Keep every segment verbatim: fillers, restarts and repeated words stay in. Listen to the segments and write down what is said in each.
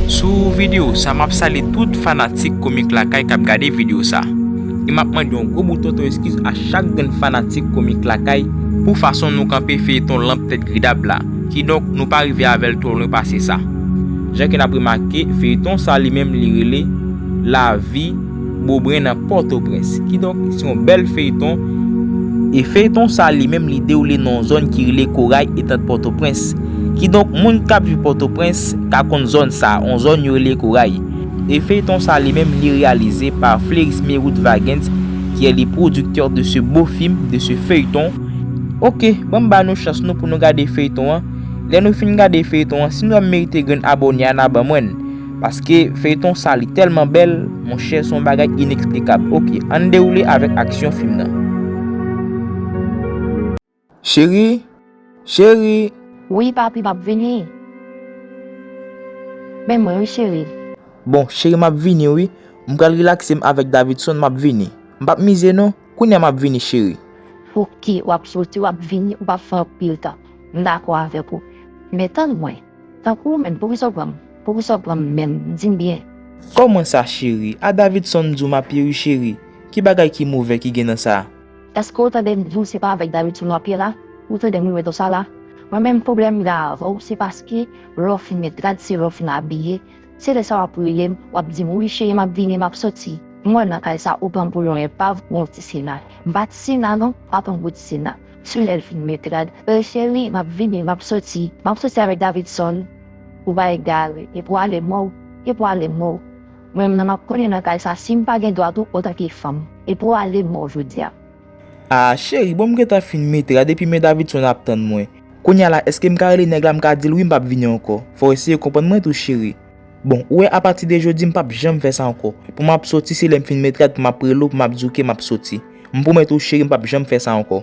Sou videyo sa, m ap salye tout fanatik Komik Lakay k ap gade videyo sa. E m ap mande yon gwo bout tonton eskiz a chak grenn fanatik Komik Lakay pou fason nou kanpe feyton Lanp Tèt Gridab la. Kidonk, nou pa rive avè l twò lwen pase sa. Jan ke n ap remake, feyton sa li menm li rele Lavi Bobren nan Pòtoprens. Kidonk, se yon bèl feyton. E feyton sa li menm li dewoule nan yon zòn ki rele Koray, etan Pòtoprens. Kidonk, moun k ap viv Pòtoprens ka konn zòn sa, yon zòn yo rele Koray. E feyton sa li menm li reyalize pa Fleuris Merout Vagens, qui est le producteur de ce beau film, de ce feuilleton. Oke, ban m ba nou chans nou pou nou gade feyton an. Lè nou fin gade feyton an, si nou ap merite grenn abòne a, n a ban mwen l. Paske feyton sa li tèlman bèl, monchè, se yon bagay ineksplikab. Oke, ann dewoule avèk aksyon fim nan. Cheri, cheri. Wi, papi, m ap vini. Men mwen, wi, cheri. Bon, cheri, m ap vini, wi. M pral rilakse m avèk Davidson, m ap vini. M p ap mize, non. Kounye a, m ap vini, cheri. Oke, w ap soti, w ap vini, ou p ap fè anpil tan. M dakò avèk ou. Men tann mwen. Tankou ou menm, poukisa w pran m? Poukisa w pran m menm? Di m byen. Kòman sa, cheri? A Davidson m di w m ap ye wi, cheri. Ki bagay ki movè ki gen nan sa? Èske w tande m di w se pa avèk Davidson w ap ye la? Ou tande m remèt w sa la? Mwen menm pwoblèm m gen avè w, se paske lè w fin met rad, se lè w fin abiye, se lè sa w ap rele m, w ap di m, wi cheri, m ap vini, m ap soti. M wè nan kay sa, ou pran m pou yon epav, yon ti sena. M pa ti sena non, m pa t yon gwo ti sena. Sou lè l fin met rad, e cheri, m ap vini, m ap soti. M ap soti avèk Davidson. Ou pa egare, epi w ale mò, epi w ale mò. Mwen menm nan m ap konnen nan kay sa, si m pa gen dwa tou, antanke fanm, epi w ale mò jodi a. A, cheri, bon m gentan fin met rad epi men Davidson ap tann mwen. Kounye a la, èske m ka rele nèg la, m ka di l wi m p ap vini ankò? Fò w eseye konprann mwen tou, cheri. Bon, ou wè, apati de jodi, m p ap janm fè sa ankò. Pou m ap soti, se lè m fin met rad pou m ap rele w, pou m ap di w ke m ap soti. M pwomèt ou, cheri, m p ap janm fè sa ankò.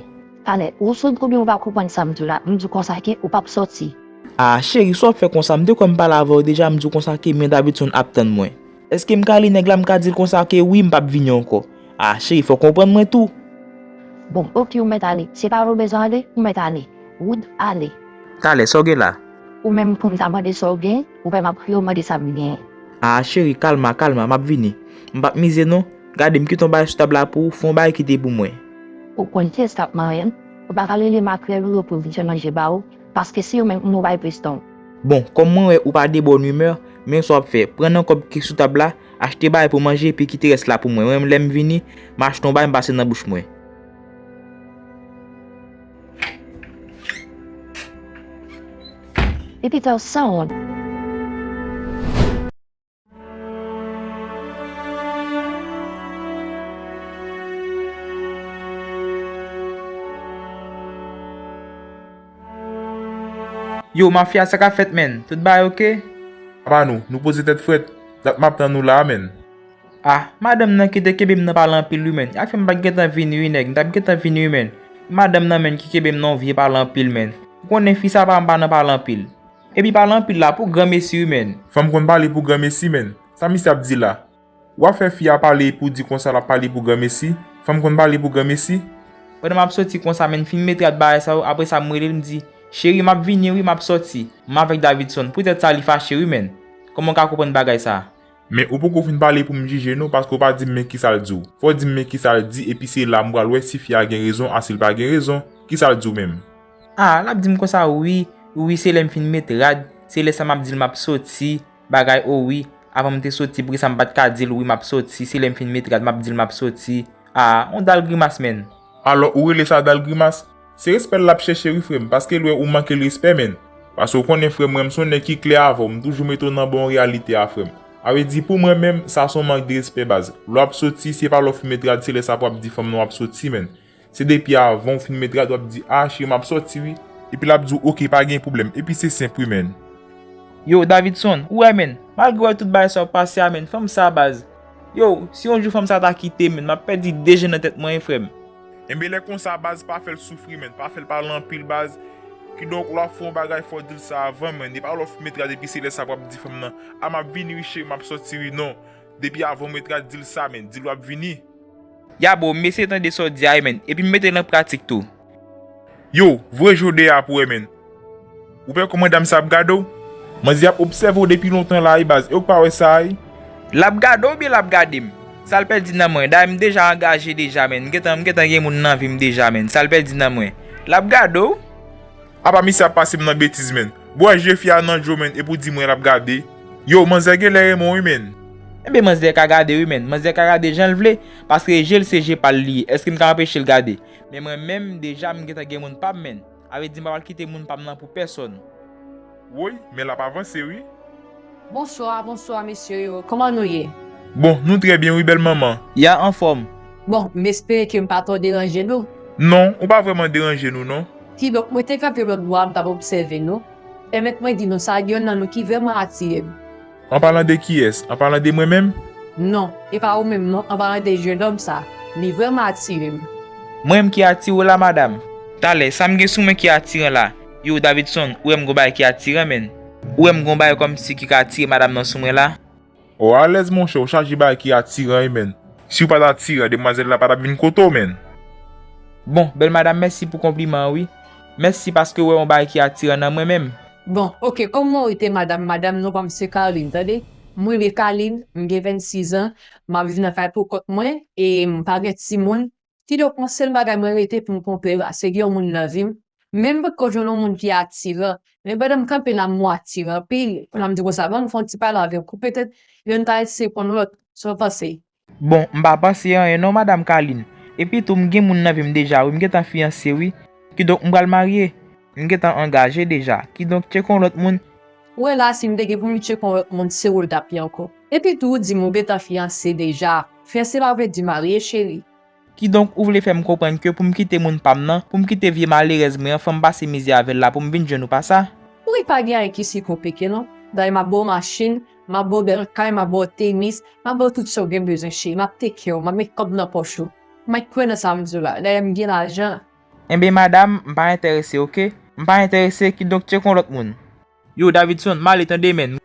Talè, ou soud oubyen ou pa konprann sa m di w la? M di w konsa ke ou p ap soti. A, cheri, sa w ap fè konsa? M te kwè m pale avè w deja, m di w konsa ke men Davidson ap tann mwen. Èske m ka rele nèg la, m ka di l konsa ke wi, m p ap vini ankò? A, cheri, fò w konprann mwen tou. Bon, oke, ou mèt ale. Se pa vre w bezwen ale, ou mèt ale. Wood, ale. Talè, sa w gen la? Ou menm pou m ta mande sa w gen, ou fè m ap kriye, w mande sa m gen. A, cheri, kalma, kalma, m ap vini. M p ap mize non. Gade, m kite yon bagay sou tab la pou ou, fè yon bagay kite pou mwen. Ou konn kiyès k ap marye m? Ou pa ka rele makrèl ou yo pou vin fè manje ba ou, paske se yo menm pou nou bay prestan w. Bon, kòm mwen wè ou pa de bòn imè, men sa w ap fè, pran nan kòb ki sou tab la, achte bagay pou manje epi kite rès la pou mwen. Mwen menm lè m vini, m achte yon bagay m pase nan bouch mwen. Epi fè w sanwont. Yo, mafya, sa k ap fèt, menn? Tout bagay oke? Apa nou, nou poze tèt frèt. Dat m ap tann ou la a, menn. Ah, madanm nan ki te kenbe m nan pale anpil wi, menn. Afè m pa t gentan vini wi, nèg. M t ap gentan vini wi, menn. Madanm nan, menn, ki kenbe m nan yon vye pale anpil, menn. Ou konnen fi sa pa, m pa nan pale anpil. Epi pale anpil la pou granmesi wi, menn. Fanm konn pale pou granmesi, menn. Sa misye ap di la? W ap fè fi a pale epi w di konsa l ap pale pou granmesi? Fanm konn pale pou granmesi? Pandan m ap soti konsa, menn, fin met rad bagay sa yo, apre sa m rele l, m di, cheri, m ap vini wi, m ap soti. M avèk Davidson. Poutèt sa li fache wi, menn. Kòman w ka konprann bagay sa? Men ou poko fin pale pou m jije non, paske w pa di m men kisa l di w. Fò w di m men kisa l di, epi se la m pral wè si fi a gen rezon, a si l pa gen rezon. Kisa l di w menm? Ah, l ap di m konsa, wi, wi, se lè m fin met rad, se lè sa m ap di l m ap soti, bagay, o wi, avan m te soti, poukisa m pa t ka di l, wi, m ap soti, se lè m fin met rad, m ap di l m ap soti. Ah, on dal grimas, menn. Alò, ou rele sa dal grimas? Se respè l l ap chèche wi, frè m, paske l wè ou manke l respè, menn. Paske w konnen, frè m, mwen, m se yon nèg ki klè avè w, m toujou mete w nan bon reyalite a, frè m. A vle di, pou mwen menm, sa se yon mank de respè, baz. Lè w ap soti, se pa lè w fin met rad, se lè sa pou w ap di fanm nan w ap soti, menn. Se depi avan w fin met rad, w ap di, ah, cheri, m ap soti, wi. Epi l ap di w, oke, pa gen pwoblèm. Epi se senp, wi, menn. Yo, Davidson, ou wè, menn, malgre w wè tout bagay sa yo pase a, menn, fanm sa, baz. Yo, si yon jou fanm sa ta kite m, menn, m ap pèdi de je nan tèt mwen, wi, frè m. Enben, lè konsa, baz, pa fè l soufri, menn. Pa fè l pale anpil, baz. Kidonk, lè w ap fè yon bagay, fò w di l sa avan, menn. E pa lè w fin met rad epi se lè sa pou w ap di fanm nan, ah, m ap vini, wi, cheri, m ap soti, wi. Non. Depi avan w met rad, di l sa, menn. Di l w ap vini. Ya, bro, m eseye tande sa w di a, wi, menn. Epi m mete l an pratik tou. Yo, voye je w dèyè a pou w wè, menn. Ou pè kòman dam sa ap gade w? Manzè ap obsève w depi lontan la wi baz, e w k pa wè sa wi. L ap gade w oubyen l ap gade m? Sa l pèdi nan mwen? Dayè m deja angaje deja, menn. M gentan, m gentan gen moun nan vi m deja, menn. Sa l pèdi nan mwen? L ap gade w. Apa misye ap pase m nan betiz, menn. Bwè je fi a nan je w, menn, epi w di mwen l ap gade. Yo, manzè genlè renmen w wi, menn. Enben, manzè ka gade wi, menn. Manzè ka gade jan l vle, paske je l se je pa l li ye. Èske m ka anpeche l gade? Men mwen menm, deja, m gentan gen moun pa m, menn. A vle di m pa pral kite moun pa m nan pou pèsonn. Woy, men l ap avanse wi. Bonswa, bonswa mesye yo. Kòman nou ye? Bon, nou trè byen wi bèl manman. Ya anfòm. Bon, m espere ke m pa twò deranje nou. Non, ou pa vrèman deranje nou non. Kidonk, mwen te kanpe lòt bò a, m t ap obsève nou. Pèmèt mwen di nou sa, gen yonn nan nou ki vrèman atire m. An palan de kiyès? An palan de mwen menm? Non, e pa ou menm non, an palan de jennonm sa. Li vrèman atire m. Mwen menm ki atire w la, madanm? Talè, sa m gen sou mwen ki atiran la? Yo, Davidson, ou wè m gon bagay ki atiran, menn. Ou wè m gon bagay kòmsi ki ka atire madanm nan sou mwen la? O, alèz, monchè, ou chaje bagay ki atiran, wi, menn. Si w pa t atiran, demwazèl la pa t ap vin kote w, menn. Bon, bèl madanm, mèsi pou konpliman an, wi. Mèsi paske w wè yon bagay ki atiran nan mwen menm. Bon, oke, kòm mwen rete madanm, madanm, non pa m se Carline, tande? Mwen rele Carline, m gen vennsis an, m ap viv nan kay pou kont mwen, e m pa gen timoun. Kidonk, yon sèl bagay mwen rete pou m konprann la, se gen yon moun nan vi m. Men m potko jwenn yon moun ki atiran. Men pandan m kanpe la, m wè w atiran anpil. Kounye a m di konsa, ban m fè yon ti pale avèk ou, petèt youn ta eseye konn lòt. Sa w panse? Bon, m pa panse anyen non, madanm Carline. Epi tou, m gen moun nan vi m deja, wi, m gentan fiyanse, wi. Kidonk, m pral marye. M gentan angaje deja. Kidonk, tcheke yon lòt moun. Ou wè la, si m te gen pou m tcheke yon lòt moun, se ou l t ap ye ankò. Epi tou, ou di m ou gentan fiyanse deja. Fiyanse pa vle di marye, cheri. Kidonk, ou vle fè m konprann ke pou m kite moun pa m nan, pou m kite vye malerèz mwen an, fò m pase mizè avè l la pou m vin jwenn ou, pa sa? Wi, pa gen anyen ki si konplike non. Dayè, m ap ba w machin, m ap ba w bèl kay, m ap ba w tenis, m ap ba w tout sa w gen bezwen, cheri. M ap take care w, m ap met kòb nan pòch ou. M ap kwè nan sa m di w la. Dayè, m gen lajan. Enben, madanm, m pa enterese, oke? M pa enterese, kidonk tcheke yon lòt moun. Yo, Davidson, m ale tande, menn.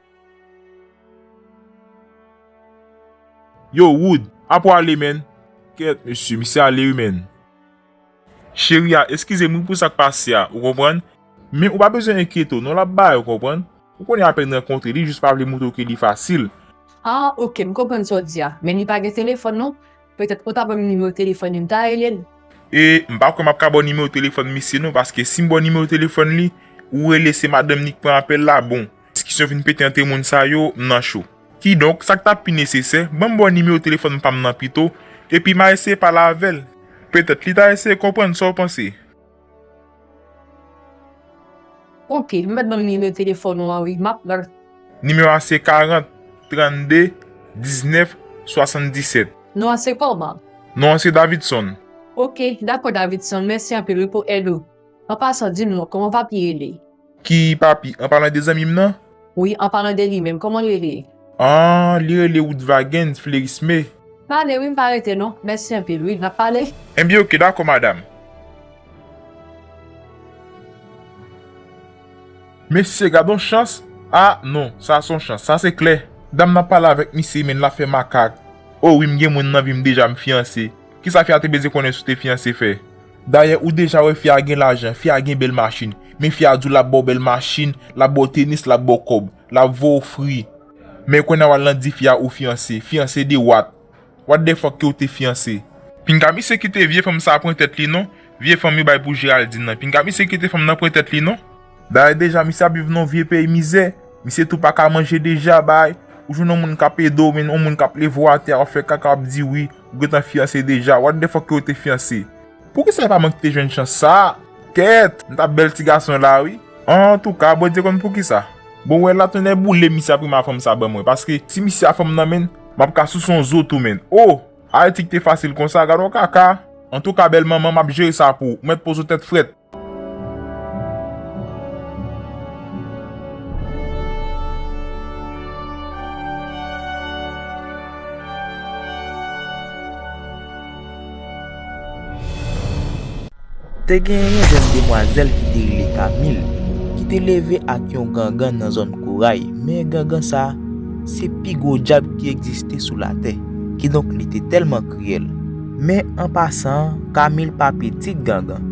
Yo, Wood, apa w ale, menn? Kèt, mesye, misye ale wi, menn. Cheri a, eskize m wi pou sa k pase a, ou konprann? Men ou pa bezwen enkyete w non, l ap bay, ou konprann? Ou konnen apèn rankontre li, jis pa vle montre w ke li fasil. Ah, oke, m konprann sa w di a. Men li pa gen telefòn non. Petèt ou ta ban m nimewo telefòn li, m ta rele l. E m pa kwè m ap ka ba w nimewo telefòn misye non, paske si m ba w nimewo telefòn li, ou rele se madanm li k pran apèl la, bon. Diskisyon vin pete ant moun sa yo, m nan cho. Kidonk, sa k t ap pi nesesè, ban m ba w nimewo telefòn pa m nan pito, epi m a eseye pale avè l. Petèt li ta eseye konprann sa w panse. Oke, m mèt ban m nimewo telefòn ou an wi, m ap pran. Nimewo a se karant, trannde, diznèf, swasanndisèt. Non an se kòman? Non an se Davidson. Oke, dakò Davidson, mèsi anpil wi pou èd ou. An pasan, di m non, kòman papi rele? Ki papi? An palan de zanmi m nan? Wi, an palan de li menm, kòman l rele? Ah, li rele Woodvagens Flerisme. Pale wi, m pa rete non. Mèsi anpil wi, n ap pale. Enben oke, dakò madanm. Mesye, gad on chans. Ah, non, sa se on chans, sa se klè. Dam nan pale avèk misye, men l ap fè makak. O wi, m gen moun nan vi m deja, m fiyanse. Kisa fi a te bezwen konnen si w te fiyanse fè? Dayè, ou deja wè fi a gen lajan, fi a gen bèl machin. Men fi a di w l ap ba w bèl machin, l ap ba w tenis, l ap ba w kòb, l ap voye w fri. Men kounye a w al nan di fi a ou fiyanse, fiyanse de what? What the fuck ke w te fiyanse? Pinga misye kite vye fanm sa pran tèt li non. Vye fanm yo bay pou Geraldine nan. Pinga misye kite fanm nan pran tèt li non. Dayè deja misye ap viv nan yon vye peyi mizè. Misye tou pa ka manje deja bay. Ou jwenn yon moun k ap ede w, men yon moun k ap leve w atè a, w ap fè kaka, w ap di wi, ou gentan fiyanse deja. What the fuck ke w te fiyanse? Poukisa e pa mwen ki te jwenn chans sa a? Kèt, m t ap bèl ti gason la wi. Antouka, Bondye konn poukisa. Bon, wè la tonnè boule misye ap renmen a fanm sa ban mwen, paske si misye a fanm nan menn, m ap ka souse yon zo tou menn. O! Ayiti ki te fasil konsa, gad on kaka. Antouka, bèl manman, m ap jere sa pou ou. Ou mèt poze w tèt frèt. Te genyen yon jèn demwazèl ki te rele Camille, ki te leve ak yon gangan nan zòn Koray, men gangan sa a, se pi gwo dyab ki egziste sou latè. Kidonk, li te tèlman kriyèl. Men, an pasan an, Camille pa pitit gangan.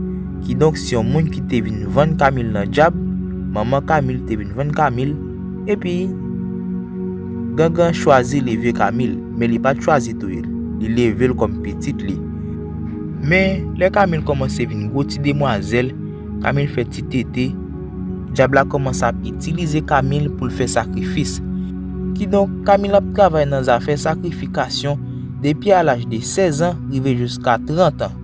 Kidonk, se yon moun ki te vin vann Camille nan dyab, manman Camille te vin vann Camille, Epi, Gangan chwazi leve Camille, men li pa t chwazi touye l. Li leve l kòm pitit li. Men, lè Camille kòmanse vin gwo ti demwazèl, Camille fè ti tete, dyab la kòmanse ap itilize Camille pou l fè sakrifis. Kidonk, Camille ap travay nan zafè sakrifikasyon depi a laj de sèz an rive jiska trant an.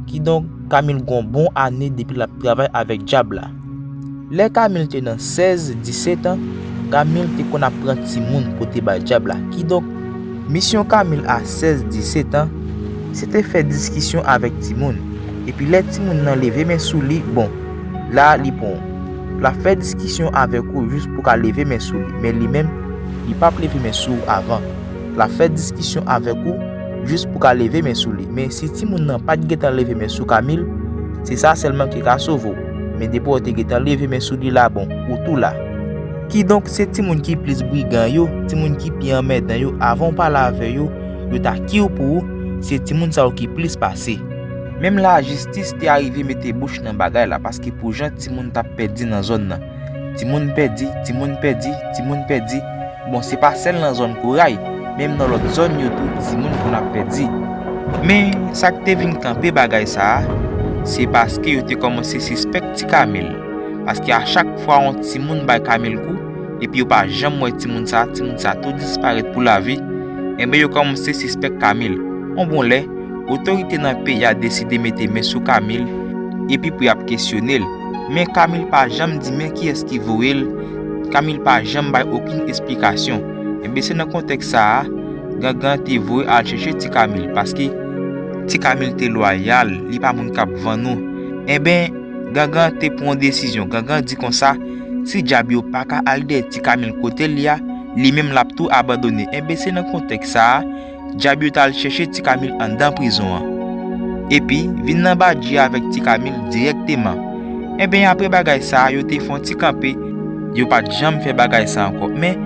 Kidonk, Camille gon bon ane depi l ap travay avèk dyab la. Lè Camille te nan sèz, disèt an, Camille te konn ap pran timoun pote bay dyab la. Kidonk, misyon Camille a sèz, disèt an, se te fè diskisyon avèk timoun. Epi lè timoun nan leve men sou li, bon, la li pran w. L ap fè diskisyon avèk ou jis pou ka leve men sou li, men li menm, li p ap leve men sou ou avan. L ap fè diskisyon avèk ou jis pou ka leve men sou li. Men si timoun nan pa t gentan leve men sou Camille, se sa sèlman ki ka sove w. Men depi w te gentan leve men sou li la, bon, ou tou la. Kidonk, se timoun ki plis brigan yo, timoun ki pi anmèdan yo, avan w pale avè yo, yo ta kiw pou ou, se timoun sa yo ki plis pase. Menm lajistis te arive mete bouch nan bagay la, paske pou jan timoun t ap pèdi nan zòn nan. Timoun pèdi, timoun pèdi, timoun pèdi. Bon, se pa sèl nan zòn Koray, menm nan lòt zòn yo tou, timoun konn ap pèdi. Men, sa k te vin kanpe bagay sa a, se paske yo te kòmanse sispèk ti Camille. Paske a chak fwa yon timoun bay Camille kou, epi yo pa janm wè timoun sa a, timoun sa a tou disparèt pou lavi, enben yo kòmanse sispèk Camille. On bon lè, otorite nan peyi a deside mete men sou Camille, epi pou y ap kesyone l. Men Camille pa janm di men kiyès ki voye l, Camille pa janm bay okenn esplikasyon. Enben se nan kontèks sa a, Gangan te voye al chèche ti Camille, paske ti Camille te lwayal, li pa moun k ap vann ou. Enben, Gangan te pran yon desizyon. Gangan di konsa, si dyab yo pa ka al dèyè ti Camille kote l ye a, li menm l ap tou abandone. Enben se nan kontèks sa a, dyab yo t al chèche ti Camille anndan prizon an. Epi, vin nan badji avèk ti Camille dirèkteman. Enben apre bagay sa a, yo te fè yon ti kanpe, yo pa t janm fè bagay sa ankò. Men,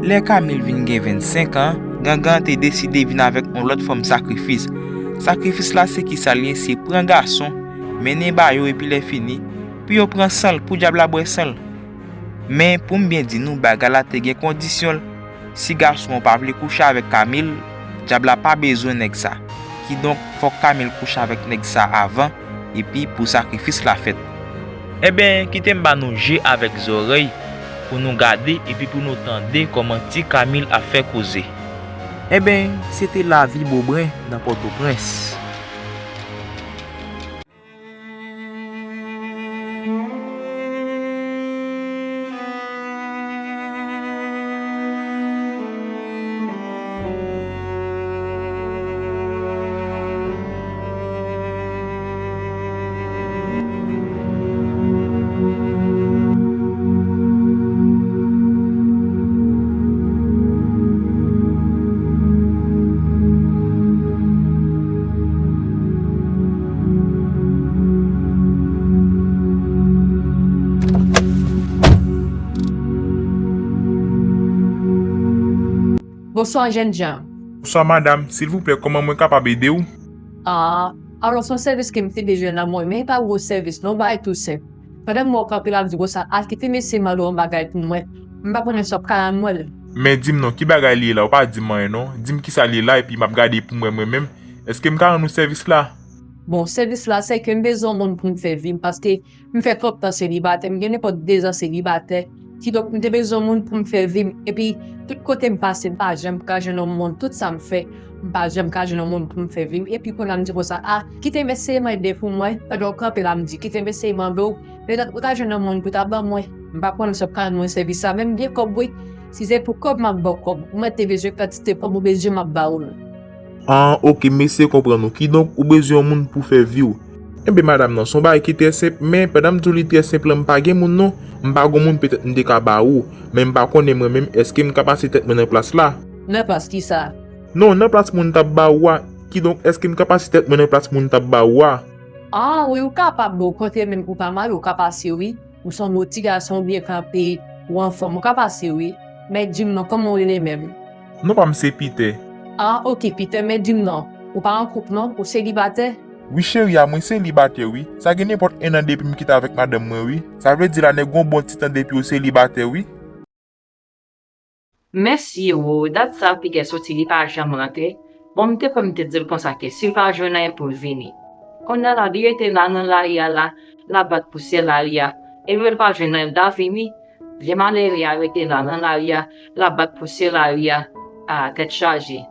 lè Camille vin gen vennsenk an, Gangan te deside vin avèk yon lòt fòm sakrifis. Sakrifis la se kisa l ye? Se pran gason, mennen ba yo epi lè fini, pou yo pran san l, pou dyab la bwè san l. Men pou m byen di nou, bagay la te gen kondisyon l. Si gason an pa vle kouche avèk Camille, dyab la pa bezwen nèg sa. Kidonk, fòk Camille kouche avèk nèg sa avan, epi pou sakrifis la fèt. Enben, kite m ba nou je avèk zòrèy pou nou gade epi pou nou tande kòman ti Camille ap fè koze. Enben, se te lavi Bobren nan Pòtoprens. Bonswa, jènjan. Bonswa, madanm. Silvouplè, kòman mwen kapab ede w? Ah, alò, se yon sèvis ke m te bezwen nan mwen, men e pa gwo sèvis, non, bagay tou senp. Pandan m wè w kanpe la, m di konsa, al kite mesye mande yon bagay pou mwen. M pa konnen si w ap ka rann mwen l. Men di m non, ki bagay li ye la? Ou pa di m anyen non. Di m kisa li ye la, epi m ap gade pou m wè mwen menm. Èske m ka rann ou sèvis la? Bon, sèvis la, se ke m bezwen yon moun pou m fè vi m, paske m fè twòp tan selibatè, m gen nenpòt de zan selibatè. Kidonk, m te bezwen yon moun pou m fè vi m. Epi, tout kote m pase, m pa janm ka jwenn yon moun. Tout sa m fè, m pa janm ka jwenn yon moun pou m fè vi m. Epi, kounye a, m di konsa, a, kite m eseye mande pou mwen. Pandan w kanpe la, m di, kite m eseye mande w. Petèt ou ta jwenn yon moun pou ta ban mwen. M pa konnen si w ap ka rann mwen sèvis la, men m gen kòb, wi. Si se pou kòb, m ap ba w kòb. Ou mèt te bezwen kantite kòb ou bezwen, m ap ba ou l. Ah, oke, m eseye konprann ou. Kidonk, ou bezwen yon moun pou fè vi w. Enben, madanm nan, se yon bagay ki trè senp, men pandan m di w li trè senp lan, m pa gen moun non. M pa gen moun, petèt m te ka ba ou, men m pa konnen mwen menm, èske m ka pase tèt mwen nan plas la? Nan plas kisa? Non, nan plas moun t ap ba ou a. Kidonk, èske m ka pase tèt mwen nan plas moun t ap ba ou a? Ah, wi, ou kapab, bon, okontrè, menm ou pa marye, ou ka pase, wi. Ou se yon bon ti gason, ou byen kanpe, ou anfòm, ou ka pase, wi. Men di m non, kòman w rele menm? Non pa m se Pitè. Ah, oke, Pitè, men di m non. Ou pa an koup non, ou selibatè? Wi, cheri a, mwen selibatè, wi. Sa gen nenpòt en an depi m kite avèk madanm mwen, wi. Sa vle di la, nèg gon bon ti tan depi w selibatè, wi. Mèsi o, dat sa Piter soti li pa janm rantre. Bon, m te kwè m te di l konsa ke si l pa jwenn anyen pou l vini. Kounye a la, li rete la nan lari a la, l ap bat pousyè lari a. E lè l pa jwenn anyen, l ta vini. Vye malere a rete la nan lari a, l ap bat pousyè lari a, a tèt chaje.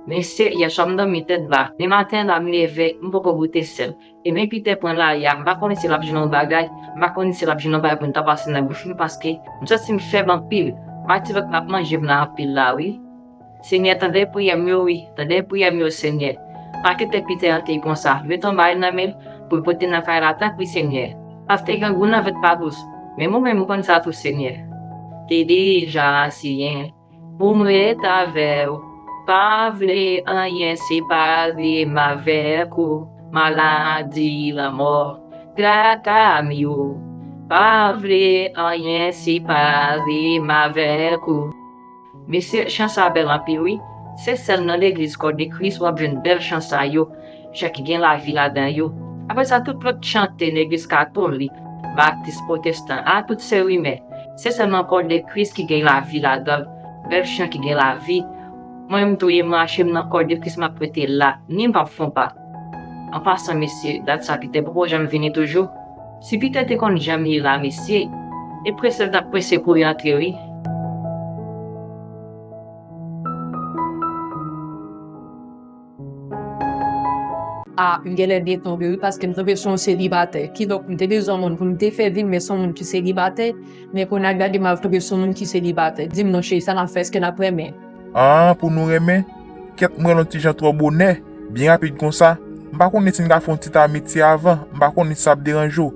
Mesye, yè swa m dòmi tèt ba. Demen maten la, m leve, m poko goute sèl. E men Piter pran lari a, m pa konnen si l ap jwenn yon bagay, m pa konnen si l ap jwenn yon bagay pou n ta pase nan bouch li, paske m santi m fèb anpil. Matilòt la ap manje m la anpil la, wi. Senyè, tande priyè m yo, wi, tande priyè m yo, Senyè. Pa kite Piter antre konsa, met yon bagay nan men l pou l pote nan kay la, tanpri, Senyè. Paske grangou nan vant pa dous, men mwen menm m konn sa tou, Senyè. Te deja siyen pou m ret avè w. Pa vle anyen separe m avèk ou. Maladi, lanmò, traka m yo. Pa vle anyen separe m avèk ou. Mesye, chan sa bèl anpil, wi. Se sèl nan legliz Kò de Kris w ap jwenn bèl chan sa yo, chan ki gen lavi ladan yo. Apre sa, tout lòt chante legliz katolik, batis, pwotestan, a, tout se rimè. Se sèlman Kò de Kris ki gen lavi ladan l, bèl chan ki gen lavi. Mwen, m touye mache m nan Kò de Kris, m ap rete la, ni m p ap fon pa. An pasan, mesye, dat sa Piter poko janm vini toujou. Si Piter te konn jan m ye la, mesye, e prese l t ap prese kouri antre, wi. A, m genlè byen tonbe, wi, paske m tonbe sou yon selibatè. Kidonk, m te bezwen yon moun pou m te fè vin, men se yon moun ki selibatè. Men kounye a gade m al tonbe sou yon moun ki selibatè. Di m non, cheri, sa n ap fè, èske n ap renmen? An, pou nou renmen? Kèt, m wè l yon ti jan twò bonè, byen rapid konsa. M pa konnen si n ka fè yon ti tan amitye avan, m pa konnen si sa ap deranje w.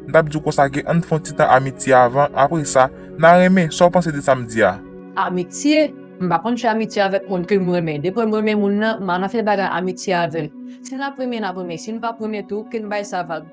M t ap di w konsa ke ann fè yon ti tan amitye avan, apre sa, n a renmen, sa w panse de sa m di a? Amitye? M pa konn fè amitye avèk moun ke m renmen. Depi m renmen moun nan, m pa nan fè bagay amitye avè l. Si n ap renmen, n ap renmen. Si n p ap renmen tou, ke n bay sa vag.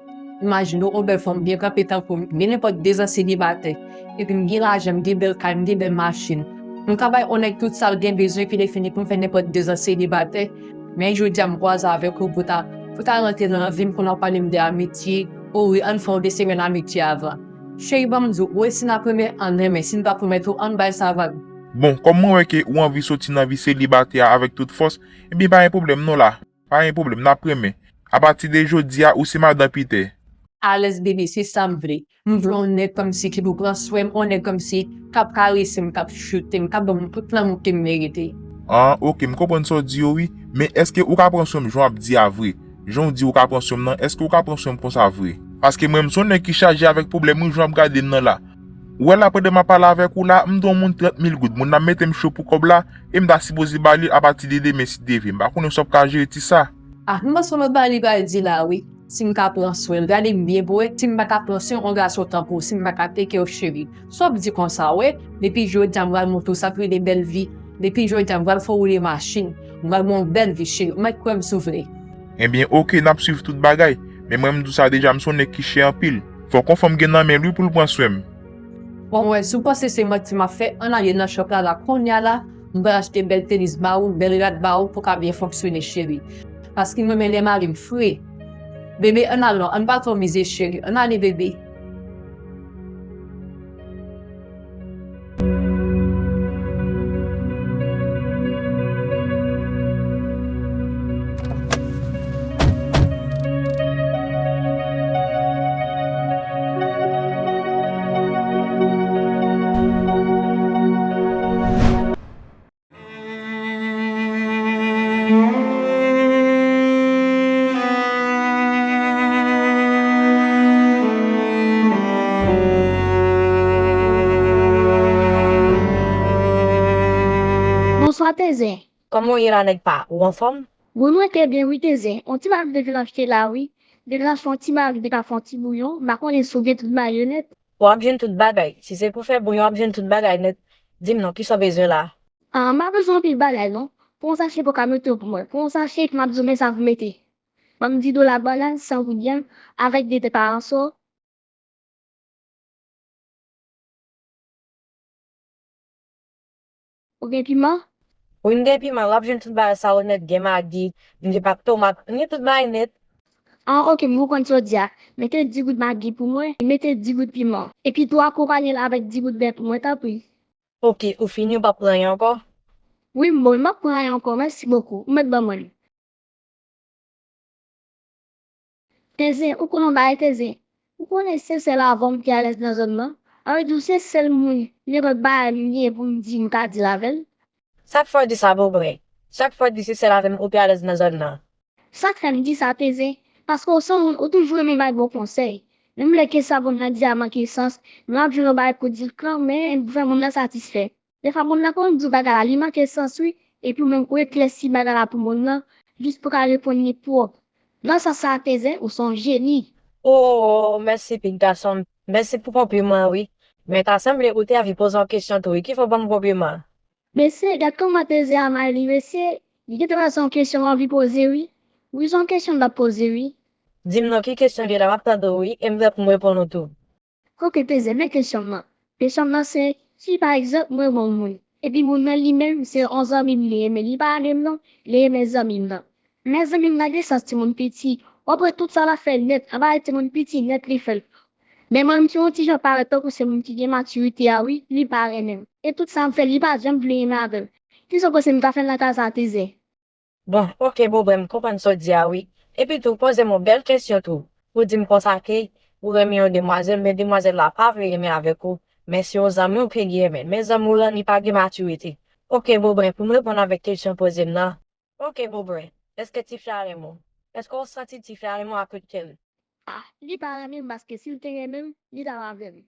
Imajine w, yon bèl fanm byen kanpe tankou m, gen nenpòt de zan selibatè. Epi m gen lajan, m gen bèl kay, m gen bèl machin. M ka bay yon nèg tout sa l gen bezwen, epi lè fini pou m fè nenpòt de zan selibatè. Men jodi a m kwaze avèk ou pou ta, pou ta rantre nan vi m, pou n ap pale m de amitye. O wi, ann fè yon de semèn amitye avan. Cheri, ban m di w, wi, si n ap renmen, ann renmen. Si n p ap renmen tou, ann bay sa vag. Bon, kòm mwen wè ke ou anvi soti nan vi selibatè a avèk tout fòs, ebyen pa gen pwoblèm non la. Pa gen pwoblèm, n ap renmen. Apati de jodi a, ou se madan Piter. Alèz bebe, se sa m vle. M vle yon nèg kòmsi ki pou pran swen m, yon nèg kòmsi k ap karese m, k ap choute m, k ap ban m tout lanmou ke m merite. An, oke, m konprann sa w di yo wi, men èske ou ka pran swen m jan w ap di a vre? Jan w di ou ka pran swen m nan, èske ou ka pran swen m konsa vre? Paske mwen, m se yon nèg ki chaje avèk pwoblèm wi, jan w ap gade m nan la. Ou wè la, pandan m ap pale avèk ou la, m dwe yon moun trant mil goud. Moun nan mete m cho pou kòb la, e m ta sipoze ba li l apati de demen si Dye vle. M pa konnen si w ap ka jere ti sa. Ah, m panse w lòt bagay li pral di la wi. Si m ka pran swen l, gade m byen pou wè. Si m pa ka pran swen yon gason tankou w, si m pa ka teke w cheri. Sa w ap di konsa, wè? Depi jodi a, m pral montre w sa k rele bèl vi. Depi jodi a, m pral fè w woule machin. M pral ba w yon bèl vi, cheri. Ou mèt kwè m si w vle. Ebyen, oke, n ap swiv tout bagay. Men mwen, m di w sa deja, m se yon nèg ki chè anpil. Fòk yon fanm gen nan men l wi pou l pran swen m. Bon, wè, si w panse se manti m ap fè, ann ale nan shop la, la, kounye a la, m pral achte bèl tenis ba ou, bèl rad ba ou, pou w ka byen fonksyone, cheri. Paske m renmen lè mari m fre. Bebe, ann al non, ann pa twò mize, cheri. Ann ale, bebe. Bonswa, Tenzè. Kòman w ye la, nèg pa? Ou anfòm? Bon, mwen te byen wi, Tenzè. On ti bagay m te vin achte la wi. Depi m achte on ti bagay, m te ka fè on ti bouyon. M pa konnen si w gen tout bagay yo nèt. W ap jwenn tout bagay. Si se pou fè bouyon, w ap jwenn tout bagay nèt. Di m non, kisa w bezwen la? Ah, m pa bezwen anpil bagay non. Pran yon sache koka mete pou mwen. Pran yon sache epi m ap di w men sa pou mete. Ban m dis dola bannann, san gouyen, avèk de tèt paransò. Ou gen piman? Wi, m gen piman. W ap jwenn tout bagay sa yo nèt. Gen magi, m gen pak tomat, m gen tout bagay nèt. Ah, oke, m konprann sa w di a. Mete dis gout magi pou mwen, mete dis gout piman. Epi tou akonpaye l avèk dis gout bè pou mwen, tanpri. Ok, ou fini, ou p ap pran anyen ankò? Wi, m bon, m p ap pran anyen ankò, mèsi bokou. Ou mèt ban mwen li. Teze, ou konnen yon bagay, Teze? Ou konnen se sèl avè w m pi alèz nan zòn nan? Sa vle di w se sèl moun, nenpòt bagay m gen pou m di, m ka di l avè l. Sa k fè w di sa, Bobren? Sa k fè w di se sèl avè m ou pi alèz nan zòn nan? Sa k fè m di sa, Teze? Paske w se yon moun, ou toujou renmen bay bon konsèy. Menm lè ke sa moun nan di a manke sans, men w ap jwenn yon bagay pou di l kanmenm pou fè moun nan satisfè. Defwa moun nan konn di w bagay la, li manke sans wi, epi w menm ou eklèsi bagay la pou moun nan, jis pou w ka reponn li pwòp. Nan sans sa a, Teze, ou se yon jeni. Oh, mèsi, pitit gason m. Mèsi pou konpliman an, wi. Men ta sanble ou te anvi poze yon kesyon tou, wi. Kifè w ban m konpliman? Mesye, gad kòman Teze a mal li, mesye. Li gentan lanse yon kesyon w anvi poze, wi. Wi, se yon kesyon m t ap poze, wi. Di m non, ki kesyon l ye la, m ap tande w, wi, e m prè pou m reponn ou tou. Ok, Teze, men kesyon m nan. Kesyon m nan se, si pa egzanp, mwen renmen yon moun, epi moun nan li menm, se yon zanmi m li renmen, li pa renmen m non, li renmen zanmi m nan. Men zanmi m nan gen sans timoun piti, w ap wè tout sa l ap fè nèt, anba timoun piti nèt li fè l. Men mwen menm se yon ti jan parèt tankou se moun ki gen matirite a wi, li pa renmen m. E tout sa m fè, li pa janm vle renmen avè m. Kisa w panse m ta fè nan ka sa, Teze? Bon, ok, Bobren, m konprann sa w di a wi. Epi tou, poze m yon bèl kesyon tou. Ou di m konsa ke ou renmen yon demwazèl, men demwazèl la pa vle renmen avèk ou. Men se yon zanmi w ke li renmen. Men zanmi w lan, li pa gen matirite. Ok, Bobren, pou m reponn avèk kesyon w poze m nan. Ok, Bobren, èske tifi a renmen w? Èske w santi tifi a renmen w ak tout kè l? Ah, li pa renmen m paske si l te renmen m, li t ap avè m.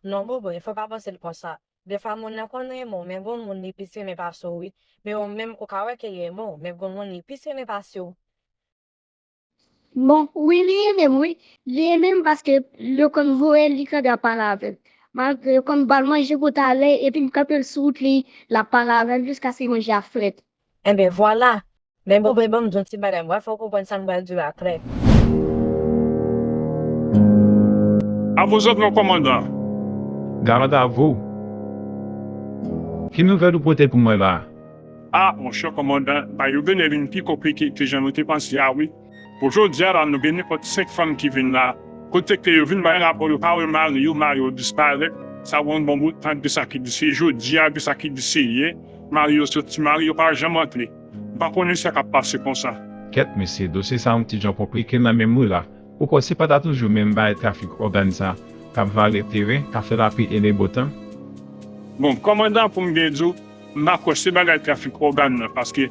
Non, Bobren, fò w pa panse l konsa. Defwa moun nan konn renmen w, men gon moun li plis renmen pase w wi. Men ou menm ou ka wè ke li renmen w, men gon moun li plis renmen pase w. Bon, wi, li renmen m wi. Li renmen m paske yo konn voye l, li kanpe ap pale avè m. Malgre yo konn ba l manje pou talè, epi m kanpe l sou wout li, l ap pale avè m jiskaske manje a frèt. Enben, vwala! Men bon, men ban m di w yon ti bagay, m pral fè w konprann sa m pral di w la klè. A vos òdres, mon kòmandan. Gad avè w. Ki nouvèl ou pote pou mwen la? A, monchè kòmandan, bagay yo genlè vin pi konplike ke jan nou te panse a wi. Pou jodi a la, nou gen nenpòt senk fanm ki vin la. Kote ke yo vin bay rapò, yo pa wè mari yo, mari yo disparèt. Sa gen yon bon bout tan de sa ki di se jodi a, de sa ki di se yè. Mari yo soti, mari yo pa janm antre. M pa konnen sa k ap pase konsa. Kèt mesye, dosye sa yon ti jan konplike nan menm wi la. Ou kwè se pa ta toujou menm bagay trafik ògàn sa k ap vale teren, k ap fè lapli e le botan? Bon, kòmandan, pou m byen di w, m pa kwè se bagay trafik ògàn nan, paske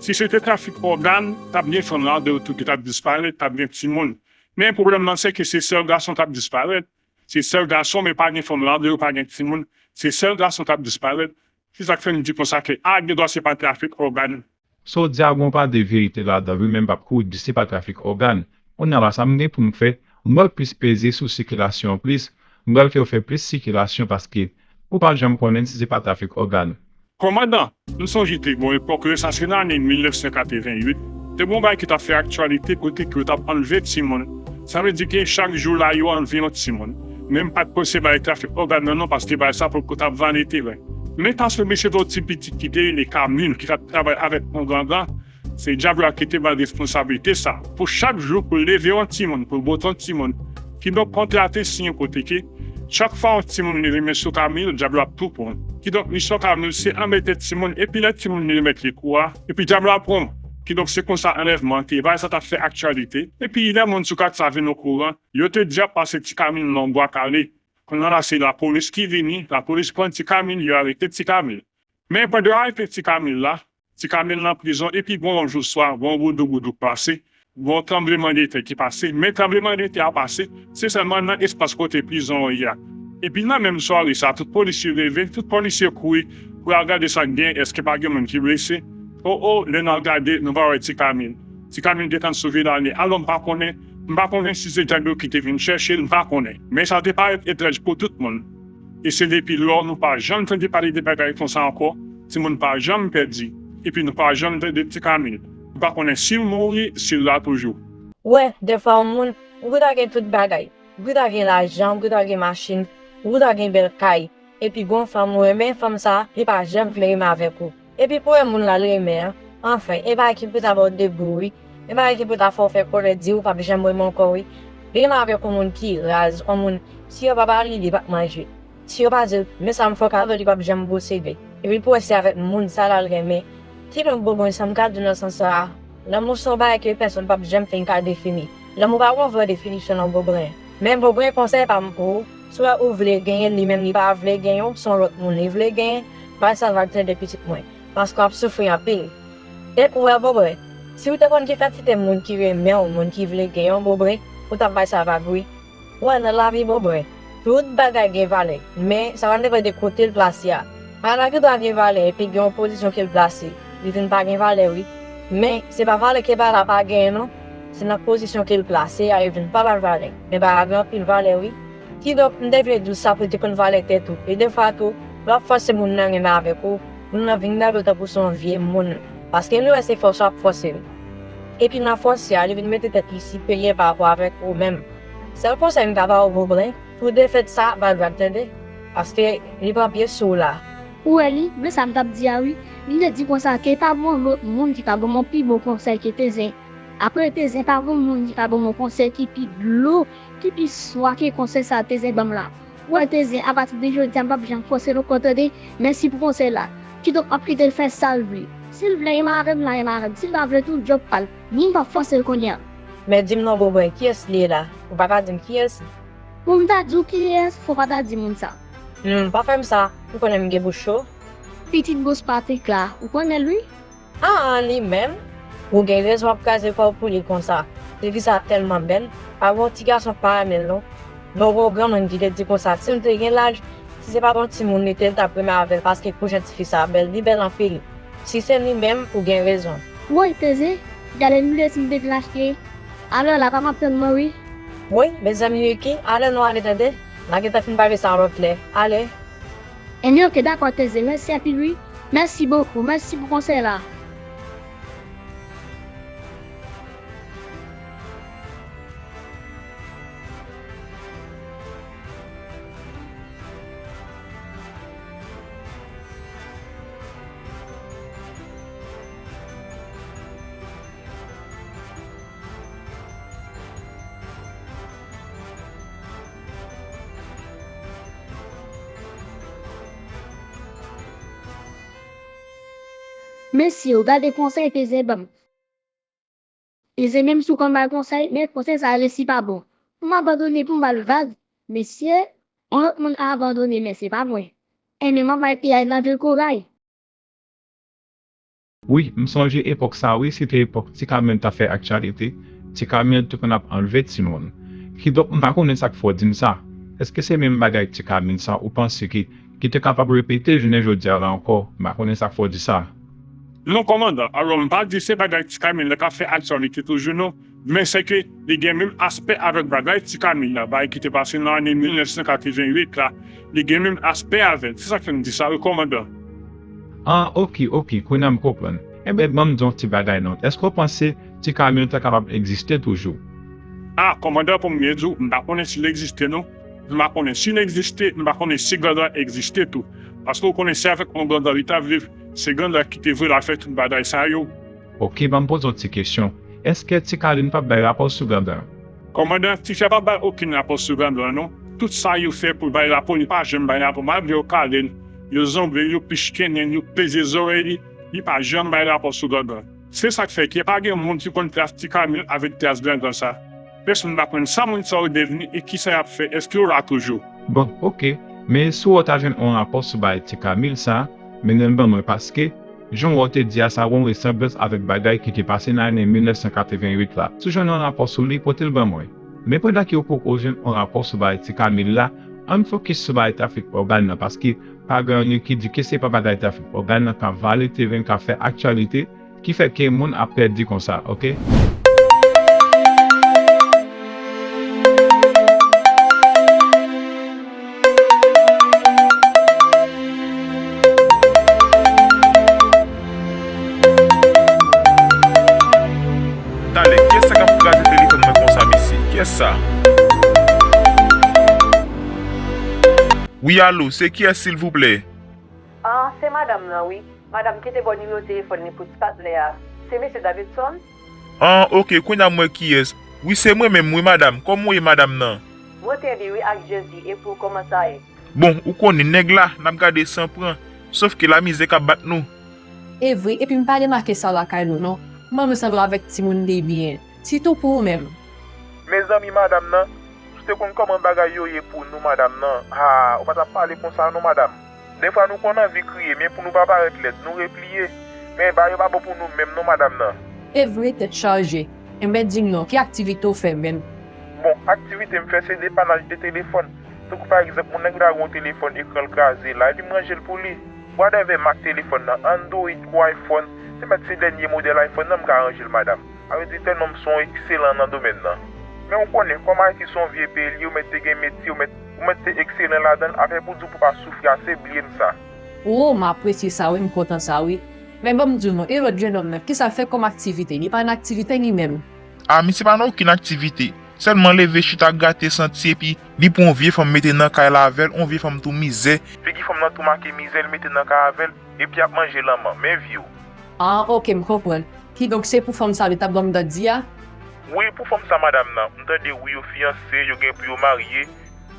si se te trafik ògàn, t ap gen fanm ladan yo tou ki t ap disparèt, t ap gen timoun. Men pwoblèm nan se ke se sèl gason k ap disparèt. Se sèl gason, men pa gen fanm ladan yo, pa gen timoun. Se sèl gason k ap disparèt. Se sa k fè m di konsa ke a, gendwa se pa trafik ògàn. Sa w di a gen yon pa de verite ladan l wi, men m p ap kouri di se pa trafik ògàn. Kounye a la, sa m gen pou m fè, m pral plis peze sou sikilasyon an plis, m pral fè yo fè plis sikilasyon paske ou pa janm konnen si se pa trafik ògàn. Kòmandan, m sonje te gen yon epòk, lè sa se nan ane mil nèf san katreven uit, te gen yon bagay ki t ap fè aktyalite kote ke yo t ap anlve timoun. Sa vle di ke chak jou la, yo anlve yon timoun. Men m pa t kwè se bagay trafik ògàn nan non, paske bagay sa poko t ap vale teren. Men ta sanble se t yon ti pitit ki te rele Kamil ki t ap travay avèk yon gangan. Se dyab la ki te ba l responsablite sa. Pou chak jou, pou l leve yon timoun, pou l bwote yon timoun. Kidonk, kontra te siyen kote ke chak fwa yon timoun leve men sou Kamil, dyab la ap tou pran l. Kidonk, misyon Kamil se anbete timoun, epi lè timoun li remèt li kou a, epi dyab la pran l. Kidonk, se konsa anlèvman an te ye. Bagay sa t ap fè aktyalite. Epi, lè moun sou kat sa vin okouran, yo te dja pase ti Kamil nan yon bwa kale. Kounye a la, se lapolis ki vini, lapolis pran ti Kamil, yo arete ti Kamil. Men pandan yo arete ti Kamil la, ti Kamil nan prizon, epi gen yon jou swa, gen yon boudouboudou k pase, gen yon tranblemanntè ki pase. Men tranblemanntè a pase, se sèlman nan espas kote prizon an ye a. Epi nan menm sware sa, tout polisye leve, tout polisye kouri pou y al gade sa k gen, èske pa gen moun ki blese. O, o, lè n al gade, nou pa wè ti Kamil. Ti Kamil gentan sove lane. Alò, m pa konnen, m pa konnen si se dyab yo ki te vin chèche l, m pa konnen. Men sa te parèt etranj pou tout moun. E se depi lò nou pa janm tande pale de bagay konsa ankò. Timoun pa janm pèdi. Epi nou pa janm tande ti Kamil. Nou pa konnen si l mouri, si l la toujou. Ou wè, dèfwa yon moun, ou gentan gen tout bagay. Ou gentan gen lajan, ou gentan gen machin, ou gentan gen bèl kay. Epi gen yon fanm ou renmen, fanm sa, li pa janm vle renmen avèk ou. Epi pou wè moun la l renmen an, anfen, e bagay ki pou ta ba w degou wi. E bagay ki pou ta fè w fè kòlè di ou p ap janm renmen ankò wi. Li renmen avèk yon moun ki raz, yon moun, si yo pa ba li, li p ap manje. Si yo pa di l, men sa m fè w kado, li p ap janm posede. Epi l pou wè se avèk moun sa l al renmen. Kidonk, Bobren, sa m ka di w nan sans sa a, lanmou se yon bagay ke pèsonn p ap janm fin ka defini. Lanmou pa gen yon vrè definisyon non, Bobren. Men Bobren, konsèy pa m pou ou, si w wè ou vle genyen l, li menm li pa vle genyen w, se yon lòt moun li vle genyen, bay sa vag tande, pitit mwen, paske w ap soufri anpil. Epi w wè, Bobren, si w te konn ki kantite moun ki renmen w, moun ki vle genyen w, Bobren, ou t ap bay sa vag wi. Ou wè, nan lavi, Bobren, tout bagay gen valè, men sa va depann de kote l plase a. Bagay la gendwa gen valè epi gen yon pozisyon ke l plase, li vin pa gen valè wi. Men se pa valè ke bagay la pa genyen non, se nan pozisyon ke l plase a yo vin pa ba l valè. Men bagay la gen anpil valè wi. Kidonk, m te vle di w sa pou w te konn valè tèt ou. E defwa tou, lè w ap fòse moun nan renmen avèk ou, moun nan vin gade w tankou se yon vye moun. Paske li wè se fòse w ap fòse l. Epi nan fòse a, li vin mete tèt li siperyè pa rapò avèk ou menm. Sèl konsèy m ka ba w, Bobren, pou defèt sa, bay vag tande, paske li pran pye sou w la. Ou wè li, men sa m t ap di a wi. M te di konsa ke pa gen yon lòt moun ki ka ban m yon pi bon konsèy ke Tezen. Apre Tezen, pa gen moun ki ka ban m yon konsèy ki pi dlo, ki pi swa ke konsèy sa a Tezen ban m la. Ou wè Tezen, apati de jodi a, m p ap janm fòse l ankò tande. Mèsi pou konsèy la. Kidonk, m ap kite l fè sa l vle. Si l vle renmen avè m, l a renmen avè m. Si l pa vle tou, djòb pa l. Ni m p ap fòse l kounye a. Men di m non, Bobren, kiyès li ye la? Ou pa ka di m kiyès li? Pou m ta di w kiyès, fò w pa ta di moun sa. Humm, pa fè m sa. Ou konnen m gen bouch cho. Pitit bòs Patrik la, ou konnen l wi. An, an, li menm? Ou gen rezon w ap kraze kò w pou li konsa. Tifi sa tèlman bèl, pa gen yon ti gason k pa renmen l non. Men w gen yon granmoun ki te di konsa, si l te gen laj, si se pa t yon timoun li te, l t ap renmen avè l, paske kou jan tifi sa bèl, li bèl anpil. Si se li menm, ou gen rezon. Woy, Tezen, gade lile si m te vin achte. Alè la, pa m ap tann mwen wi. Woy, mezanmi Ricky, alè nou ale tande. N a gentan fin pale sa yon lòt lè. Ale. Ebyen, oke, dakò, Tezen. Mèsi anpil wi. Mèsi bokou. Mèsi pou konsèy la. Mesye yo, gade konsèy Tezen ban m. Tezen, menm si w konn bay konsèy, men konsèy sa a resi pa bon. Pou m abandone, pou m ba l vag, mesye, yon lòt moun abandone, men se pa mwen. Ebyen, m ap bay piyay nan vil Koray. Wi, m sonje epòk sa wi, se te epòk Ti Kamil t ap fè aktyalite. Ti Kamil te konn ap anlve timoun. Kidonk, m pa konnen sa k fè w di m sa. Èske se menm bagay Ti Kamil sa ou panse ki, ki te kapab repete jounen jodi a la ankò? M pa konnen sa k fè w di sa. Non, kòmandan, alò m pa di se bagay Ti Kamil la k ap fè aktyalite toujou non. Men sèke li gen menm aspè avèk bagay Ti Kamil la, bagay ki te pase nan ane mil nèf san katreven uit la, li gen menm aspè avè l. Se sa k fè m di sa wi, kòmandan. Ah, oke, oke, kounye a m konprann. Enben, ban m di w yon ti bagay non. Èske w panse Ti Kamil ta kapab egziste toujou? Ah, kòmandan, pou m byen di w, m pa konnen si l egziste non. M pa konnen si l egziste, m pa konnen si Grandra egziste tou. Paske w konnen se avèk yon Grandra li t ap viv, se Grandra ki te voye l al fè tout bagay sa yo. Oke, ban m poze w ti kesyon. Èske Ti Kalin p ap bay rapò sou Grandra? Kòmandan, Ti Kalin p ap bay okenn rapò sou Grandra non. Tout sa yo fè pou bay rapò, li pa janm bay rapò. Malgre yo kale l, yo zonble l, yo pichkennen l, yo peze zòrèy li, li pa janm bay rapò sou Grandra. Se sa k fè ke pa gen moun ki konn tras Ti Kalin avèk tras Grandra sa. Pèsonn pa konn sa moun sa yo devni e kisa y ap fè, èske yo la toujou? Bon, oke. Men si w ta jwenn yon rapò sou bagay Ti Kamil sa, mennen l ban mwen, paske jan w te di a, sa gen yon resanblans avèk bagay ki te pase nan ane mil nèf san katreven uit la. Si w jwenn yon rapò sou li, pote l ban mwen. Men pandan ke w poko jwenn yon rapò sou bagay Ti Kamil la, ann fokis sou bagay trafik ògàn nan, paske pa gen anyen ki di ke se pa bagay trafik ògàn nan k ap vale teren, k ap fè aktyalite, ki fè ke moun ap pèdi konsa, oke? Talè, kiyès sa k ap kraze telefòn mwen konsa, mesye? Kiyès sa? Wi, alo, se kiyès, silvouplè? Ah, se madanm nan, wi. Madanm ki te ba w nimewo telefòn li pou ti patnè a. Se mesye Davidson? Ah, oke, kounye a m wè kiyès. Wi, se mwen menm, wi, madanm. Kòman w ye, madanm nan? Mwen trè byen, wi, ak Jezi. E pou ou, kòman sa ye? Bon, ou konnen nèg la, n ap gade san pran. Sof ke lamizè k ap bat nou. E vre, epi m pa remake sa lakay nou non. Manmi sanble avèk timoun li byen. Sitou pou ou menm. Mezanmi, madanm nan, si w te konn kòman bagay yo ye pou nou, madanm nan, haa, ou pa t ap pale konsa non, madanm. Defwa nou konn anvi kriye, men pou nou pa parèt lèd, nou repliye. Men bagay yo pa bon pou nou menm non, madanm nan. E vre, tèt chaje. Enben di m non, ki aktivite w fè menm? Bon, aktivite m fè se depanaj de telefòn. Tankou pa egzanp, yon nèg la gen yon telefòn ekran l kraze la, epi m ranje l pou li. Whatever mak telefòn nan, Android kou iPhone, se mèt se dènye modèl iPhone nan m ka ranje l, madanm. Sa vle di tèlman m se yon ekselan nan domèn nan. Men ou konnen, kòm Ayiti se yon vye peyi l ye, ou mèt te gen metye, ou mèt, ou mèt te ekselan ladan l, afè pou di w pou pa soufri ase, bliye m sa. O, m apresye sa wi, m kontan sa wi. Men ban m di w non, e lòt jennonm nan, kisa l fè kòm aktivite? Li pa nan aktivite li menm? A, misye pa nan okenn aktivite. Sèlman leve chita grate santi epi li pran yon vye fanm mete nan kay la avè l, yon vye fanm tou mizè. Figi fanm nan tou make mizè, li mete nan kay avè l, epi ap manje lanmò. Men vye w. Ah, ok, m konprann. Kidonk, se pou fanm sa li t ap ban m dat di a? Wi, pou fanm sa, madanm nan. M tande wi, yo fiyanse, yo gen pou yo marye.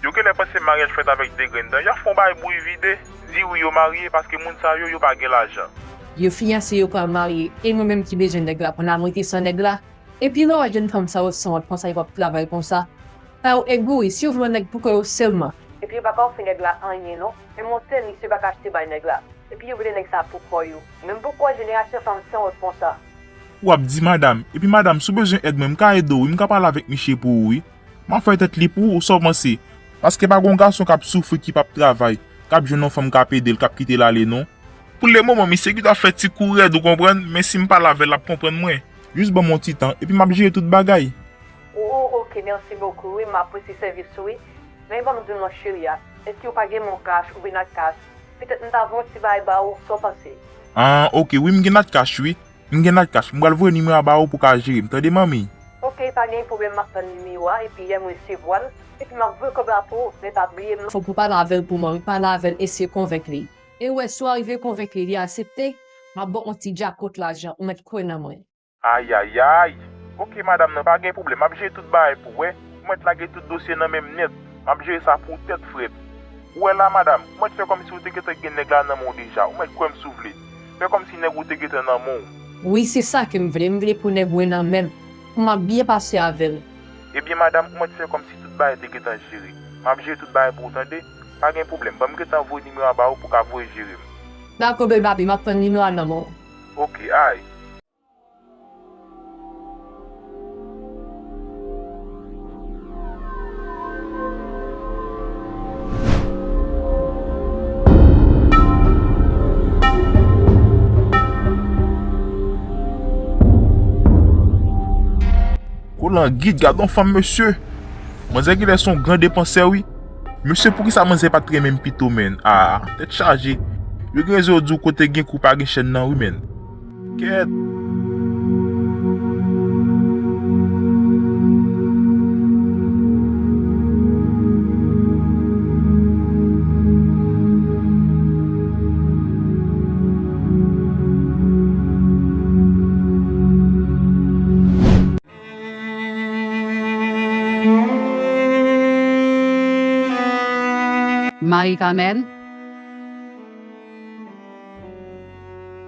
Yo genlè panse maryaj fèt avèk de grenn dan. Y ap fè yon bagay bouyi vide. Di wi, yo marye, paske moun sa yo, yo pa gen lajan. Yo fiyanse, yo pral marye. E nou menm ki bezwen nèg la pou n al rete san nèg la? Epi lè w wè jèn fanm sa yo sanwont konsa, yo p ap travay konsa. Pa yo egoyis, yo vle yon nèg pou kò yo sèlman. Epi yo pa ka ofri nèg la anyen non. Menm yon tenis yo pa ka achte bay nèg la. Epi yo vle nèg sa pou kò yo. Menm poukwa jenerasyon fanm sanwont konsa? W ap di madanm, epi madanm, si w bezwen èd mwen, m ka ede w wi, m ka pale avèk misye pou ou wi. M ap fè tèt li pou ou, sa w panse? Paske pa gon gason k ap soufri ki p ap travay, k ap jwenn yon fanm k ap ede l, k ap kite l ale non. Pou lemoman, misye gentan fè ti kou rèd, ou konprann, men si m pale avè l, l ap konprann mwen. Jis ban m yon ti tan, epi m ap jere tout bagay. Oh, ok, merci beaucoup, wi, m apresye sèvis ou, wi. Men ban m di w non, cheri a, èske w pa gen mon kach oubyen nat kach? Petèt m ta voye yon ti bagay ba ou, sa w panse? Ah, ok, wi, m gen nat kach, wi. M gen nat kach, m pral voye nimewo a ba ou pou w ka jere m, tande, manmi? Ok, pa gen pwoblèm, m ap tann nimewo a, epi lè m resevwa l, epi m ap voye kòb la pou ou, men pa bliye m non. Fòk ou pale avè l pou mwen, wi, pale avè l, eseye konvenk li. E w wè, si w arive konvenk li, li aksepte, m ap ba w yon ti djakòt lajan, ou mèt kwè nan mwen. Ayayay! Ok, madanm nan, pa gen pwoblèm, m ap jere tout bagay pou w, wè. Ou mèt lage tout dosye nan men m nèt, m ap jere sa pou w tèt frèt. Ou wè la, madanm, ou mèt fè kòmsi ou te gentan gen nèg la nan men w deja, ou mèt kwè m si w vle. Fè kòmsi nèg ou te gentan nan men w. Wi, se sa ke m vle, m vle pou nèg mwen nan men m, pou m ap byen pase avè l. Ebyen, madanm, ou mèt fè kòmsi tout bagay te gentan jere. M ap jere tout bagay pou w, tande? Pa gen pwoblèm, ban m gentan voye nimewo a ba ou pou w ka voye jere m. Dakò, bèl papi, m ap tann nimewo a nan men w. Ok, ay. Kolan gid, gad on fanm, mesye. Manzè genlè se yon gran depansè, wi. Mesye, poukisa manzè pa t renmen m pito, menn? Ah, tèt chaje. Yo gen rezon yo di w kote gen kou pa gen chèn nan, wi, menn. Kèt. Marie Carmel.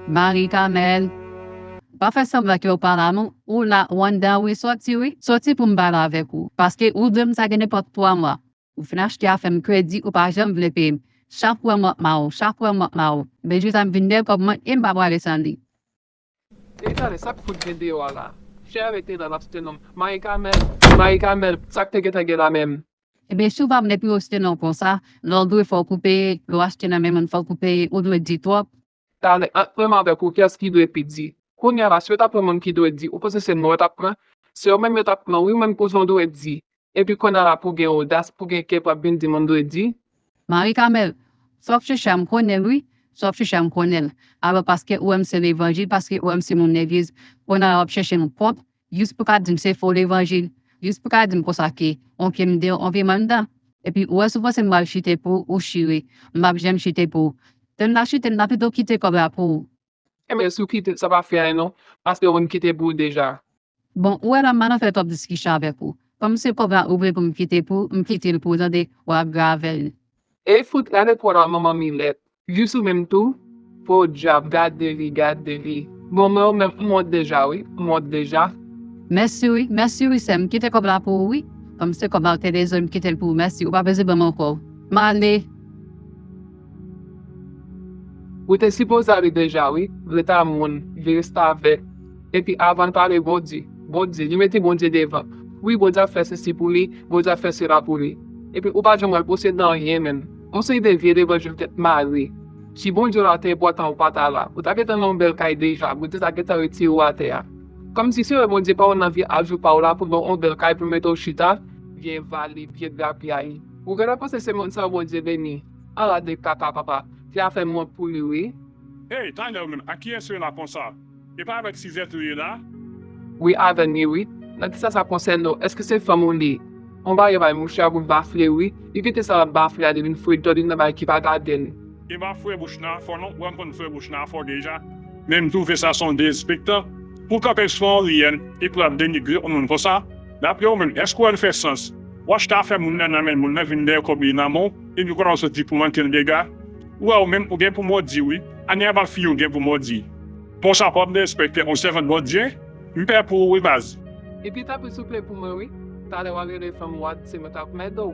Marie Carmel. Pa fè sanblan ke w pa la non. Ou la, ou anndan wi, sòti wi. Sòti pou m pale avèk ou. Paske ou dwe m sa gen nenpòt twa mwa. Ou fin achte afè m kredi, ou pa janm vle peye m. Chak wè m ap mare w, chak wè m ap mare w. Men jou sa m vin dèyè kòb mwen e m pa prale san li. E talè, sa k fout gen deyò a la? Chè avèk tenda l ap site non m. Marie Carmel, Marie Carmel, sa k te gentan gen la menm? Ebyen, si w pa vle pou yo site non w konsa, lè w dwe fò w koupe, lè w achte nan men moun fò w koupe, ou dwe di twòp. Talè, ant mwen menm avèk ou, kiyès ki dwe pi di? Kounye a la, si yo ta pran moun ki dwe di, ou panse se mwen yo t ap pran? Se yo menm yo t ap pran, wi, menm koze w dwe di. Epi kounye a la pou gen odas, pou gen kè pou ap vin di moun dwe di. Marie Carmel, sa w ap chèche a m konnen l wi, sa w ap chèche a m konnen l. Alò paske ou wè m se levanjil, paske ou wè m se moun legliz, kounye a la w ap chèche m kont, jis pou ka di m se fo levanjil, jis pou ka di m konsa ke, on pye m deyò, on pye m anndan. Epi ou wè si w panse m pral chite pou ou, ou chire, m p ap janm chite pou ou. Tann la chite, m ta pito kite kòb la pou ou. Enben, si w kite l, sa pa fè anyen non, paske ou menm kite pou ou deja. Bon, ou wè la m pa nan fè twòp diskisyon avèk ou. Kòm se kòb la ou vle pou m kite pou ou, m kite l pou ou tande, w ap grave l. E fout, gade pwòl a manman Milèt. Jis ou menm tou. Podyab, gade li, gade li. Bon, mwen menm, m wont deja, wi. M wont deja. Mèsi wi, mèsi wi sè m. M kite kòb la pou ou wi. Kòm se kòb la ou te bezwen, m kite l pou ou. Mèsi, ou pa bezwen ban m ankò. M ale. Ou te sipoze ale deja, wi. Restavèk, vye restavèk. Epi avan l pale Bondye, Bondye, li mete Bondye devan. Wi, Bondye ap fè sesi pou li, Bondye ap fè sela pou li. Epi ou pa janm wè l posede anyen menm. Yon seri de vye levanjil tèt mare. Si Bondye w la te enpòtan ou pa ta la. Ou ta gentan nan yon bèl kay deja, Bondye ta gentan retire w atè a. Kòmsi se vre Bondye pa w nan vi a jou pa w la pou ban w yon bèl kay pou mete w chita, vye vale, vye grapyay. Ou gentan panse se moun sa yo Bondye beni. Ala de kaka papa, fè afè m wont pou li wi. Hey, talè ou menm, ak kiyès ou ye la konsa? E pa avèk Sizèt ou ye la? Wi, avè n li wi. Nan kisa sa konsène w? Èske se fanm ou li? On bagay bay mouche a pou l bafle wi. Li kite sa l ap bafle a li vin fredò li nan bagay ki pa gade l. E pa fre bouch nan afè w non, ou wè m konn fre bouch nan afè w deja. Men m twouve sa se yon derespektan. Pou kanpe sou yon riyèl epi w ap denigre yon moun konsa. Daprè ou menm, èske w wè l fè sans? W achte afè moun nan nan men moun nan vin dèyè kòb li nan men w, epi kounye a w sot di pou manke l dega. Ou wè ou menm ou gen pou modi wi. Ane a pa fini ou gen pou modi. Bon sa pòp derespekte yon sèvant Bondye. M pè pou ou wi baz. Epi tanpri souple pou mwen wi. Talè w al rele fanm ou a di se mwen k ap mède w.